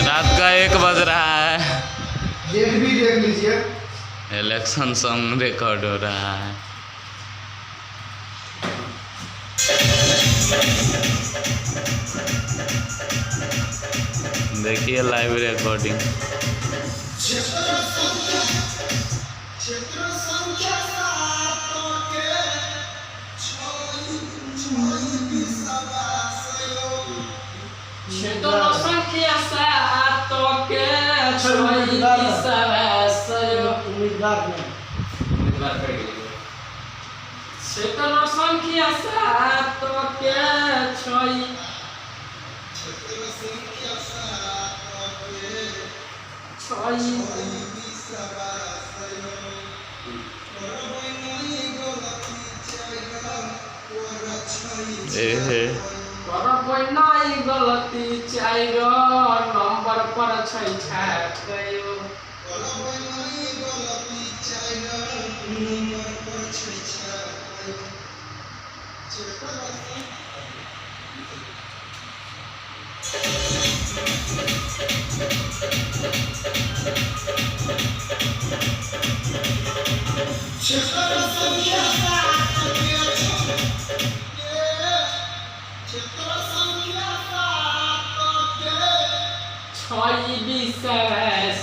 रात का 1 बज रहा है। डेट भी देख लीजिए। इलेक्शन सॉन्ग रिकॉर्ड हो रहा है। देखिए लाइव रिकॉर्डिंग। क्षेत्र संख्या 7 के 6 उम्मीदवार नहीं। क्षेत्र संख्या 7 के 6 6 एहे करबै नहि गलती 4 नंबर पर छै छाकयो। 6 20।